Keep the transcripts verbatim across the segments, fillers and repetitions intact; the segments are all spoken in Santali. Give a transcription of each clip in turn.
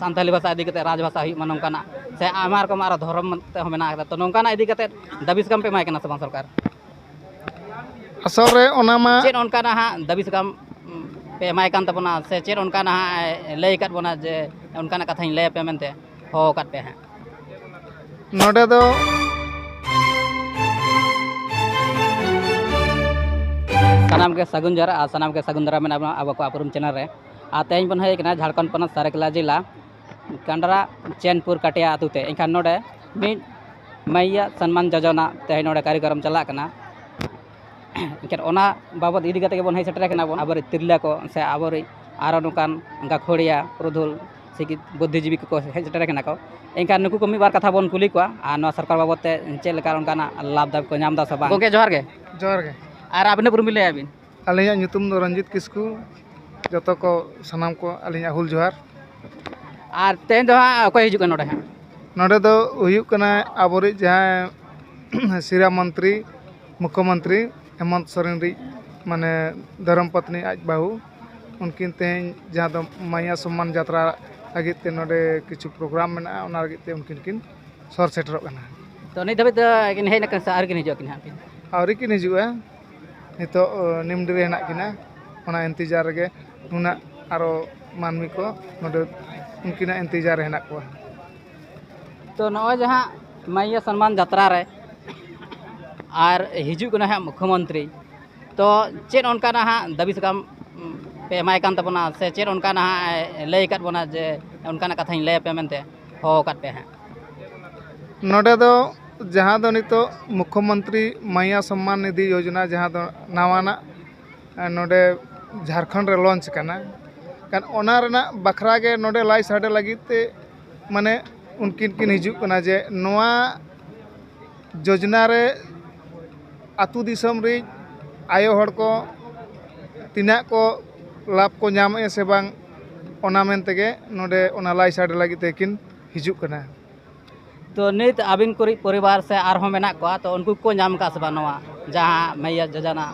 ᱥᱟᱱᱛᱟᱞᱤ ᱵᱷᱟᱥᱟ ᱤᱫᱤ ᱠᱟᱛᱮ ᱨᱟᱡᱽ ᱵᱷᱟᱥᱟ ᱦᱩᱭᱩᱜ ᱢᱟ, ᱱᱚᱝᱠᱟᱱᱟᱜ ᱥᱮ ᱟᱭᱢᱟ ᱨᱚᱠᱚᱢ ᱟᱨᱚ ᱫᱷᱚᱨᱚᱢ ᱛᱮᱦᱚᱸ ᱢᱮᱱᱟᱜ ᱟᱠᱟᱫᱟ᱾ ᱛᱚ, ᱱᱚᱝᱠᱟᱱᱟᱜ ᱤᱫᱤ ᱠᱟᱛᱮ ᱫᱟᱹᱵᱤ ᱥᱟᱠᱟᱢ ᱯᱮ ᱮᱢᱟᱭ ᱠᱟᱱᱟ ᱥᱮ ᱵᱟᱝ ᱥᱚᱨᱠᱟᱨ? ᱟᱥᱚᱞ ᱨᱮ ᱚᱱᱟ ᱢᱟ ᱪᱮᱫ ᱚᱱᱠᱟᱱᱟᱜ ᱦᱟᱸᱜ ᱫᱟᱹᱵᱤ ᱥᱟᱠᱟᱢ ᱯᱮ ᱮᱢᱟᱭ ᱠᱟᱱ ᱛᱟᱵᱚᱱᱟ, ᱥᱮ ᱪᱮᱫ ᱚᱱᱠᱟᱱᱟᱜ ᱦᱟᱸᱜ ᱮ ᱞᱟᱹᱭ ᱟᱠᱟᱫ ᱵᱚᱱᱟ ᱡᱮ ᱚᱱᱠᱟᱱᱟᱜ ᱠᱟᱛᱷᱟᱧ ᱞᱟᱹᱭ ᱟᱯᱮᱭᱟ ᱢᱮᱱᱛᱮ ᱦᱚᱦᱚ ᱟᱠᱟᱫ ᱯᱮᱭᱟ ᱦᱟᱸᱜ? ᱱᱚᱰᱮ ᱫᱚ ᱥᱟᱱᱟᱢ ᱜᱮ ᱥᱟᱹᱜᱩᱱ ᱡᱚᱦᱟᱨ ᱟᱨ ᱥᱟᱱᱟᱢ ᱜᱮ ᱥᱟᱹᱜᱩᱱ ᱫᱟᱨᱟᱢ ᱢᱮᱱᱟᱜ ᱵᱚᱱᱟ ᱟᱵᱚ ᱠᱚᱣᱟᱜ ᱩᱯᱨᱩᱢ ᱪᱮᱱᱮᱞ ᱨᱮ᱾ ᱟᱨ ᱛᱮᱦᱮᱧ ᱵᱚᱱ ᱦᱮᱡ ᱟᱠᱟᱱᱟ ᱡᱷᱟᱲᱠᱷᱚᱸᱰ ᱯᱚᱱᱚᱛ ᱥᱟᱨᱟᱭᱠᱮᱞᱟ ᱡᱮᱞᱟ ᱠᱟᱱᱰᱨᱟ ᱪᱮᱱᱯᱩᱨ ᱠᱟᱴᱤᱭᱟ ᱟᱹᱛᱩ ᱛᱮ᱾ ᱮᱱᱠᱷᱟᱱ ᱱᱚᱰᱮ ᱢᱤᱫ ᱢᱟᱹᱭᱭᱟ ᱥᱚᱱᱢᱟᱱ ᱡᱳᱡᱚᱱᱟ ᱛᱮᱦᱮᱧ ᱱᱚᱰᱮ ᱠᱟᱨᱭᱚᱠᱨᱚᱢ ᱪᱟᱞᱟᱜ ᱠᱟᱱᱟ᱾ ᱮᱱᱠᱷᱟᱱ ᱚᱱᱟ ᱵᱟᱵᱚᱫ ᱤᱫᱤ ᱠᱟᱛᱮ ᱜᱮᱵᱚᱱ ᱦᱮᱡ ᱥᱮᱴᱮᱨ ᱟᱠᱟᱱᱟ ᱵᱚᱱ᱾ ᱟᱵᱚᱨᱮᱱ ᱛᱤᱨᱞᱟᱹ ᱠᱚ ᱥᱮ ᱟᱵᱚᱨᱮᱱ ᱟᱨᱚ ᱱᱚᱝᱠᱟᱱ ᱜᱟᱹᱠᱷᱩᱲᱤᱭᱟᱹ ᱯᱩᱨᱩᱫᱷᱩᱞ ᱥᱤᱠᱷᱤᱛ ᱵᱩᱫᱽᱫᱷᱤᱡᱤᱵᱤ ᱠᱚᱠᱚ ᱦᱮᱡ ᱥᱮᱴᱮᱨ ᱟᱠᱟᱱᱟ ᱠᱚ᱾ ᱮᱱᱠᱷᱟᱱ ᱱᱩᱠᱩ ᱠᱚ ᱢᱤᱫ ᱵᱟᱨ ᱠᱟᱛᱷᱟ ᱵᱚᱱ ᱠᱩᱞᱤ ᱠᱚᱣᱟ ᱟᱨ ᱱᱚᱣᱟ ᱥᱚᱨᱠᱟᱨ ᱵᱟᱵᱚᱫ ᱛᱮ ᱪᱮᱫ ᱞᱮᱠᱟ ᱚᱱᱠᱟᱱᱟᱜ ᱞᱟᱵᱷ ᱫᱟᱵᱷ ᱠᱚ ᱧᱟᱢ ᱮᱫᱟ ᱥᱮ ᱵᱟᱝ᱾ ᱜᱚᱢᱠᱮ, ᱡᱚᱦᱟᱨ ᱜᱮ᱾ ᱡᱚᱦᱟᱨ ᱜᱮ᱾ ᱟᱨ ᱟᱵᱤᱱᱟᱜ ᱩᱯᱨᱩᱢ ᱵᱤᱱ ᱞᱟᱹᱭᱟ ᱵᱤᱱ? ᱟᱹᱞᱤᱧᱟᱜ ᱧᱩᱛᱩᱢ ᱫᱚ ᱨᱚᱧᱡᱤᱛ ᱠᱤᱥᱠᱩ᱾ ᱡᱚᱛᱚ ᱠᱚ, ᱥᱟᱱᱟᱢ ᱠᱚ ᱟᱹᱞᱤᱧᱟᱜ ᱦᱩᱞ ᱡᱚᱦᱟᱨ᱾ ᱟᱨ ᱛᱮᱦᱮᱧ ᱫᱚ ᱦᱟᱸᱜ ᱚᱠᱚᱭ ᱦᱤᱡᱩᱜ ᱠᱟᱱᱟ ᱱᱚᱰᱮ ᱦᱟᱸᱜ? ᱱᱚᱰᱮ ᱫᱚ ᱦᱩᱭᱩᱜ ᱠᱟᱱᱟ ᱟᱵᱚᱨᱤᱡ ᱡᱟᱦᱟᱸᱭ ᱥᱤᱨᱟ ᱢᱚᱱᱛᱨᱤ, ᱢᱩᱠᱠᱷᱚ ᱢᱚᱱᱛᱨᱤ ᱦᱮᱢᱚᱱᱛ ᱥᱚᱨᱮᱱ ᱨᱤᱡ, ᱢᱟᱱᱮ, ᱫᱷᱚᱨᱚᱢ ᱯᱚᱛᱱᱤ ᱟᱡ ᱵᱟᱹᱦᱩ᱾ ᱩᱱᱠᱤᱱ ᱛᱮᱦᱮᱧ ᱡᱟᱦᱟᱸ ᱫᱚ ᱢᱟᱭᱟ ᱥᱚᱢᱢᱟᱱ ᱡᱟᱛᱨᱟ ᱞᱟᱹᱜᱤᱫ ᱛᱮ ᱱᱚᱰᱮ ᱠᱤᱪᱷᱩ ᱯᱨᱳᱜᱨᱟᱢ ᱢᱮᱱᱟᱜᱼᱟ, ᱚᱱᱟ ᱞᱟᱹᱜᱤᱫ ᱛᱮ ᱩᱱᱠᱤᱱ ᱠᱤᱱ ᱥᱚᱨ ᱥᱮᱴᱮᱨᱚᱜ ᱠᱟᱱᱟ᱾ ᱛᱚ, ᱱᱤᱛ ᱫᱷᱟᱹᱵᱤᱡ ᱫᱚ ᱠᱤᱱ ᱦᱮᱡ ᱟᱠᱟᱱᱟ ᱥᱮ ᱟᱹᱣᱨᱤ ᱠᱤᱱ ᱦᱤᱡᱩᱜᱼᱟ ᱠᱤᱱ ᱦᱟᱸᱜ ᱯᱮ? ᱟᱹᱣᱨᱤ ᱠᱤᱱ ᱦᱤᱡᱩᱜᱼᱟ᱾ ᱱᱤᱛᱚᱜ, ᱚ, ᱱᱤᱢᱰᱤ ᱨᱮ ᱦᱮᱱᱟᱜ ᱠᱤᱱᱟ᱾ ᱚᱱᱟ ᱤᱱᱛᱮᱡᱟᱨ ᱨᱮᱜᱮ ᱱᱩᱱᱟᱹᱜ ᱟᱨᱚ ᱢᱟᱹᱱᱢᱤ ᱠᱚ ᱱᱚᱰᱮ ᱩᱱᱠᱤᱱᱟᱜ ᱤᱱᱛᱮᱡᱟᱨ ᱨᱮ ᱦᱮᱱᱟᱜ ᱠᱚᱣᱟ᱾ ᱛᱚ, ᱱᱚᱜᱼᱚᱭ ᱡᱟᱦᱟᱸ ᱢᱟᱭᱭᱟ ᱥᱚᱱᱢᱟᱱ ᱡᱟᱛᱨᱟ ᱨᱮ ᱟᱨ ᱦᱤᱡᱩᱜ ᱠᱟᱱᱟ ᱦᱟᱸᱜ ᱢᱩᱠᱠᱷᱚᱢᱚᱱᱛᱨᱤ, ᱛᱚ, ᱪᱮᱫ ᱚᱱᱠᱟᱱᱟᱜ ᱦᱟᱸᱜ ᱫᱟᱹᱵᱤ ᱥᱟᱠᱟᱢ ᱯᱮ ᱮᱢᱟᱭ ᱠᱟᱱ ᱛᱟᱵᱚᱱᱟ, ᱥᱮ ᱪᱮᱫ ᱚᱱᱠᱟᱱᱟᱜ ᱦᱟᱸᱜ ᱮ ᱞᱟᱹᱭ ᱟᱠᱟᱫ ᱵᱚᱱᱟ ᱡᱮ ᱚᱱᱠᱟᱱᱟᱜ ᱠᱟᱛᱷᱟᱧ ᱞᱟᱹᱭ ᱟᱯᱮᱭᱟ ᱢᱮᱱᱛᱮ ᱦᱚᱦᱚ ᱟᱠᱟᱫ ᱯᱮᱭᱟ ᱦᱟᱸᱜ? ᱱᱚᱰᱮ ᱫᱚ ᱡᱟᱦᱟᱸ ᱫᱚ ᱱᱤᱛᱚᱜ ᱢᱩᱠᱠᱷᱚᱢᱚᱱᱛᱨᱤ ᱢᱟᱭᱭᱟ ᱥᱚᱢᱢᱟᱱ ᱱᱤᱫᱷᱤ ᱭᱳᱡᱚᱱᱟ, ᱡᱟᱦᱟᱸ ᱫᱚ ᱱᱟᱣᱟᱱᱟᱜ, ᱮ, ᱱᱚᱰᱮ ᱡᱷᱟᱲᱠᱷᱚᱸᱰ ᱨᱮ ᱞᱚᱧᱪ ᱠᱟᱱᱟ, ᱠᱷᱟᱱ ᱚᱱᱟ ᱨᱮᱱᱟᱜ ᱵᱟᱠᱷᱨᱟ ᱜᱮ ᱱᱚᱰᱮ ᱞᱟᱭ ᱥᱟᱰᱮ ᱞᱟᱹᱜᱤᱫ ᱛᱮ, ᱢᱟᱱᱮ, ᱩᱱᱠᱤᱱ ᱠᱤᱱ ᱦᱤᱡᱩᱜ ᱠᱟᱱᱟ ᱡᱮ ᱱᱚᱣᱟ ᱡᱳᱡᱽᱱᱟ ᱨᱮ ᱟᱹᱛᱩ ᱫᱤᱥᱚᱢ ᱨᱤᱡ ᱟᱭᱳ ᱦᱚᱲ ᱠᱚ ᱛᱤᱱᱟᱹᱜ ᱠᱚ ᱞᱟᱵᱷ ᱠᱚ ᱧᱟᱢᱮᱜᱼᱟ ᱥᱮ ᱵᱟᱝ, ᱚᱱᱟ ᱢᱮᱱ ᱛᱮᱜᱮ ᱱᱚᱰᱮ ᱚᱱᱟ ᱞᱟᱭ ᱥᱟᱰᱮ ᱞᱟᱹᱜᱤᱫ ᱛᱮᱠᱤᱱ ᱦᱤᱡᱩᱜ ᱠᱟᱱᱟ᱾ ᱛᱚ, ᱱᱤᱛ ᱟᱹᱵᱤᱱ ᱠᱚᱨᱤᱡ ᱯᱚᱨᱤᱵᱟᱨ ᱥᱮ ᱟᱨᱦᱚᱸ ᱢᱮᱱᱟᱜ ᱠᱚᱣᱟ, ᱛᱚ, ᱩᱱᱠᱩ ᱠᱚ ᱧᱟᱢ ᱟᱠᱟᱫ ᱥᱮ ᱵᱟᱝ ᱱᱚᱣᱟ ᱡᱟᱦᱟᱸ ᱢᱟᱭᱭᱟ ᱡᱳᱡᱚᱱᱟ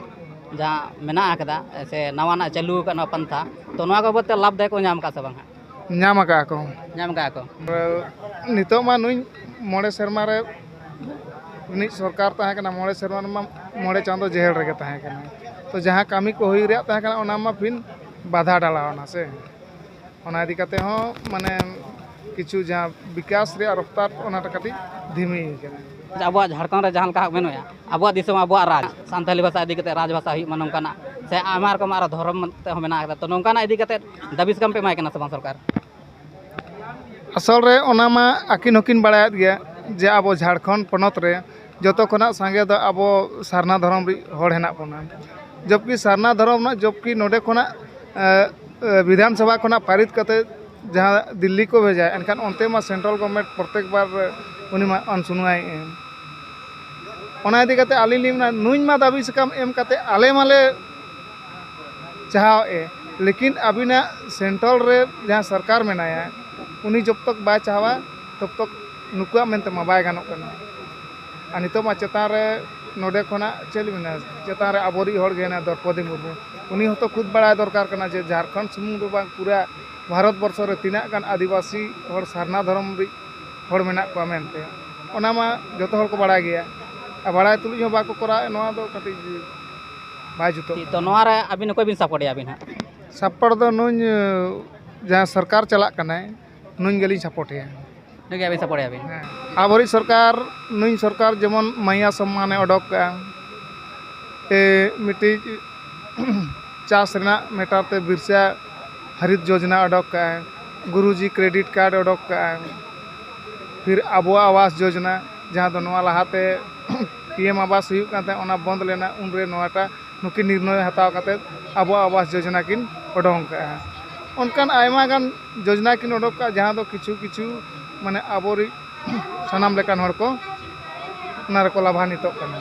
ᱡᱟᱦᱟᱸ ᱢᱮᱱᱟᱜ ᱟᱠᱟᱫᱟ ᱥᱮ ᱱᱟᱣᱟᱱᱟᱜ ᱪᱟᱹᱞᱩ ᱟᱠᱟᱫ ᱱᱚᱣᱟ ᱯᱟᱱᱛᱷᱟ, ᱛᱚ, ᱱᱚᱣᱟ ᱵᱟᱵᱚᱫ ᱛᱮ ᱞᱟᱵᱷ ᱫᱟᱭᱚᱠ ᱠᱚ ᱧᱟᱢ ᱟᱠᱟᱫ ᱥᱮ ᱵᱟᱝ ᱦᱟᱸᱜ? ᱧᱟᱢ ᱟᱠᱟᱫᱼᱟ ᱠᱚ᱾ ᱧᱟᱢ ᱟᱠᱟᱫᱼᱟ ᱠᱚ᱾ ᱱᱤᱛᱚᱜ ᱢᱟ ᱱᱩᱭ ᱢᱚᱬᱮ ᱥᱮᱨᱢᱟ ᱨᱮ ᱨᱤᱱᱤᱡ ᱥᱚᱨᱠᱟᱨ ᱛᱟᱦᱮᱸ ᱠᱟᱱᱟ, ᱢᱚᱬᱮ ᱥᱮᱨᱢᱟ ᱨᱮᱢᱟ ᱢᱚᱬᱮ ᱪᱟᱸᱫᱚ ᱡᱮᱦᱮᱞ ᱨᱮᱜᱮ ᱛᱟᱦᱮᱸ ᱠᱟᱱᱟ᱾ ᱛᱚ ᱡᱟᱦᱟᱸ ᱠᱟᱹᱢᱤ ᱠᱚ ᱦᱩᱭ ᱨᱮᱭᱟᱜ ᱛᱟᱦᱮᱸ ᱠᱟᱱᱟ, ᱚᱱᱟ ᱢᱟ ᱯᱷᱤᱱ ᱵᱟᱫᱷᱟ ᱰᱟᱞᱟᱣ ᱮᱱᱟ ᱥᱮ᱾ ᱚᱱᱟ ᱤᱫᱤ ᱠᱟᱛᱮ ᱦᱚᱸ ᱢᱟᱱᱮ ᱠᱤᱪᱷᱩ ᱡᱟᱦᱟᱸ ᱵᱤᱠᱟᱥ ᱨᱮᱭᱟᱜ ᱨᱚᱯᱷᱛᱟᱨ, ᱚᱱᱟᱴᱟ ᱠᱟᱹᱴᱤᱡ ᱫᱷᱤᱢᱤ ᱠᱟᱱᱟ᱾ ᱟᱵᱚᱣᱟᱜ ᱡᱷᱟᱲᱠᱷᱚᱸᱰ ᱨᱮ ᱡᱟᱦᱟᱸ ᱞᱮᱠᱟ ᱦᱟᱸᱜ ᱢᱮᱱᱟᱜᱼᱟ, ᱟᱵᱚᱣᱟᱜ ᱫᱤᱥᱚᱢ, ᱟᱵᱚᱣᱟᱜ ᱨᱟᱡᱽ, ᱥᱟᱱᱛᱟᱲᱤ ᱵᱷᱟᱥᱟ ᱤᱫᱤ ᱠᱟᱛᱮ ᱨᱟᱡᱽ ᱵᱷᱟᱥᱟ ᱦᱩᱭᱩᱜ ᱢᱟ, ᱱᱚᱝᱠᱟᱱᱟᱜ ᱥᱮ ᱟᱭᱢᱟ ᱨᱚᱠᱚᱢ ᱟᱨᱚ ᱫᱷᱚᱨᱚᱢ ᱛᱮ ᱦᱚᱸ ᱢᱮᱱᱟᱜ ᱟᱠᱟᱫᱟ᱾ ᱛᱚ ᱱᱚᱝᱠᱟᱱᱟᱜ ᱤᱫᱤ ᱠᱟᱛᱮ ᱫᱟᱹᱵᱤ ᱥᱟᱠᱟᱢ ᱯᱮ ᱮᱢᱟᱭ ᱠᱟᱱᱟ ᱥᱮ ᱵᱟᱝ ᱥᱚᱨᱠᱟᱨ? ᱟᱥᱚᱞ ᱨᱮ ᱚᱱᱟ ᱢᱟ ᱟᱹᱠᱤᱱ ᱦᱚᱸᱠᱤᱱ ᱵᱟᱲᱟᱭᱮᱫ ᱜᱮᱭᱟ ᱡᱮ ᱟᱵᱚ ᱡᱷᱟᱲᱠᱷᱚᱸᱰ ᱯᱚᱱᱚᱛ ᱨᱮ ᱡᱚᱛᱚ ᱠᱷᱚᱱᱟᱜ ᱥᱟᱸᱜᱮ ᱫᱚ ᱟᱵᱚ ᱥᱟᱨᱱᱟ ᱫᱷᱚᱨᱚᱢ ᱨᱤᱡ ᱦᱚᱲ ᱦᱮᱱᱟᱜ ᱵᱚᱱᱟ᱾ ᱡᱚᱵᱠᱤ ᱥᱟᱨᱱᱟ ᱫᱷᱚᱨᱚᱢ ᱨᱮᱱᱟᱜ ᱡᱚᱵᱠᱤ ᱱᱚᱰᱮ ᱠᱷᱚᱱᱟᱜ, ᱮ, ᱮ, ᱵᱤᱫᱷᱟᱱ ᱥᱚᱵᱷᱟ ᱠᱷᱚᱱᱟᱜ ᱯᱟᱨᱤᱛ ᱠᱟᱛᱮ ᱡᱟᱦᱟᱸ ᱫᱤᱞᱞᱤ ᱠᱚ ᱵᱷᱮᱡᱟᱭᱟ, ᱮᱱᱠᱷᱟᱱ ᱚᱱᱛᱮ ᱢᱟ ᱥᱮᱱᱴᱨᱟᱞ ᱜᱚᱵᱷᱢᱮᱱᱴ ᱯᱨᱚᱛᱮᱠ ᱵᱟᱨ ᱩᱱᱤ ᱢᱟ ᱚᱱᱥᱩᱱᱣᱟᱭ ᱮᱢ᱾ ᱚᱱᱟ ᱤᱫᱤ ᱠᱟᱛᱮ ᱟᱹᱞᱤᱧ ᱞᱤᱧ ᱢᱮᱱᱟ, ᱱᱩᱭ ᱢᱟ ᱫᱟᱹᱵᱤ ᱥᱟᱠᱟᱢ ᱮᱢ ᱠᱟᱛᱮ ᱟᱞᱮ ᱢᱟᱞᱮ ᱪᱟᱦᱟᱣ ᱮ, ᱞᱮᱠᱤᱱ ᱟᱹᱵᱤᱱᱟᱜ ᱥᱮᱱᱴᱨᱟᱞ ᱨᱮ ᱡᱟᱦᱟᱸ ᱥᱚᱨᱠᱟᱨ ᱢᱮᱱᱟᱭᱟ, ᱩᱱᱤ ᱡᱚᱵ ᱛᱚᱠ ᱵᱟᱭ ᱪᱟᱦᱟᱣᱟ, ᱛᱚᱵ ᱛᱚᱠ ᱱᱩᱠᱩᱣᱟᱜ ᱢᱮᱱᱛᱮ ᱢᱟ ᱵᱟᱭ ᱜᱟᱱᱚᱜ ᱠᱟᱱᱟ᱾ ᱟᱨ ᱱᱤᱛᱚᱜ ᱢᱟ ᱪᱮᱛᱟᱱ ᱨᱮ, ᱱᱚᱰᱮ ᱠᱷᱚᱱᱟᱜ ᱪᱮᱫ ᱞᱤᱧ ᱢᱮᱱᱟ, ᱪᱮᱛᱟᱱ ᱨᱮ ᱟᱵᱚᱨᱤᱡ ᱦᱚᱲ ᱜᱮ ᱦᱮᱱᱟᱭ, ᱫᱨᱚᱯᱚᱫᱤ ᱢᱩᱨᱢᱩ, ᱩᱱᱤ ᱦᱚᱸᱛᱚ ᱠᱷᱩᱫ ᱵᱟᱲᱟᱭ ᱫᱚᱨᱠᱟᱨ ᱠᱟᱱᱟ ᱡᱮ ᱡᱷᱟᱲᱠᱷᱚᱸᱰ ᱥᱩᱢᱩᱝ ᱫᱚ ᱵᱟᱝ, ᱯᱩᱨᱟ ᱵᱷᱟᱨᱚᱛ ᱵᱚᱨᱥᱚ ᱨᱮ ᱛᱤᱱᱟᱹᱜ ᱜᱟᱱ ᱟᱹᱫᱤᱵᱟᱹᱥᱤ ᱦᱚᱲ ᱥᱟᱨᱱᱟ ᱫᱷᱚᱨᱚᱢ ᱨᱤᱡ ᱦᱚᱲ ᱢᱮᱱᱟᱜ ᱠᱚᱣᱟ ᱢᱮᱱᱛᱮ, ᱚᱱᱟ ᱢᱟ ᱡᱚᱛᱚ ᱦᱚᱲ ᱠᱚ ᱵᱟᱲᱟᱭ ᱜᱮᱭᱟ᱾ ᱟᱨ ᱵᱟᱲᱟᱭ ᱛᱩᱞᱩᱡ ᱦᱚᱸ ᱵᱟᱠᱚ ᱠᱚᱨᱟᱣᱮᱫ, ᱱᱚᱣᱟ ᱫᱚ ᱠᱟᱹᱴᱤᱡ ᱵᱟᱭ ᱡᱩᱛᱩᱜ ᱛᱚ ᱠᱟᱱᱟ᱾ ᱱᱚᱣᱟ ᱨᱮ ᱟᱹᱵᱤᱱ ᱚᱠᱚᱭ ᱵᱤᱱ ᱥᱟᱯᱳᱨᱴᱮᱭᱟ ᱟᱹᱵᱤᱱ ᱦᱟᱸᱜ? ᱥᱟᱯᱳᱨᱴ ᱫᱚ ᱱᱩᱭ, ᱡᱟᱦᱟᱸ ᱥᱚᱨᱠᱟᱨ ᱪᱟᱞᱟᱜ ᱠᱟᱱᱟᱭ, ᱱᱩᱭ ᱜᱮᱞᱤᱧ ᱥᱟᱯᱳᱨᱴᱮᱭᱟ᱾ ᱱᱩᱭ ᱜᱮ ᱟᱹᱵᱤᱱ ᱥᱟᱯᱳᱨᱴᱮᱭᱟ ᱵᱤᱱ? ᱦᱮᱸ᱾ ᱟᱵᱚᱨᱤᱡ ᱥᱚᱨᱠᱟᱨ, ᱱᱩᱭ ᱥᱚᱨᱠᱟᱨ ᱡᱮᱢᱚᱱ ᱢᱟᱭᱟ ᱥᱚᱢᱢᱟᱱᱮ ᱚᱰᱚᱠ ᱠᱟᱜᱼᱟ, ᱮ, ᱢᱤᱫᱴᱤᱡ ᱪᱟᱥ ᱨᱮᱱᱟᱜ ᱢᱮᱴᱟᱨ ᱛᱮ ᱵᱤᱨᱥᱟ ᱦᱟᱨᱤᱛ ᱡᱳᱡᱽᱱᱟ ᱚᱰᱚᱠ ᱠᱟᱜᱼᱟᱭ, ᱜᱩᱨᱩᱡᱤ ᱠᱨᱮᱰᱤᱴ ᱠᱟᱨᱰ ᱚᱰᱚᱠ ᱠᱟᱜᱼᱟᱭ, ᱯᱷᱤᱨ ᱟᱵᱚᱣᱟᱜ ᱟᱵᱟᱥ ᱡᱳᱡᱽᱱᱟ, ᱡᱟᱦᱟᱸ ᱫᱚ ᱱᱚᱣᱟ ᱞᱟᱦᱟᱛᱮ ᱯᱤ ᱮᱢ ᱟᱵᱟᱥ ᱦᱩᱭᱩᱜ ᱠᱟᱱ ᱛᱟᱦᱮᱸᱫ, ᱚᱱᱟ ᱵᱚᱱᱫ ᱞᱮᱱᱟ, ᱩᱱᱨᱮ ᱱᱚᱣᱟᱴᱟᱜ ᱱᱩᱠᱤᱱ ᱱᱤᱨᱱᱚᱭ ᱦᱟᱛᱟᱣ ᱠᱟᱛᱮᱫ ᱟᱵᱚᱣᱟᱜ ᱟᱵᱟᱥ ᱡᱳᱡᱽᱱᱟ ᱠᱤᱱ ᱚᱰᱚᱝ ᱠᱟᱜᱼᱟ᱾ ᱚᱱᱠᱟᱱ ᱟᱭᱢᱟ ᱜᱟᱱ ᱡᱳᱡᱽᱱᱟ ᱠᱤᱱ ᱚᱰᱚᱠ ᱠᱟᱜᱼᱟ, ᱡᱟᱦᱟᱸ ᱫᱚ ᱠᱤᱪᱷᱩ ᱠᱤᱪᱷᱩ ᱢᱟᱱᱮ ᱟᱵᱚᱨᱤᱡ ᱥᱟᱱᱟᱢ ᱞᱮᱠᱟᱱ ᱦᱚᱲ ᱠᱚ ᱚᱱᱟ ᱨᱮᱠᱚ ᱞᱟᱵᱷᱟᱱᱤᱛᱚᱜ ᱠᱟᱱᱟ᱾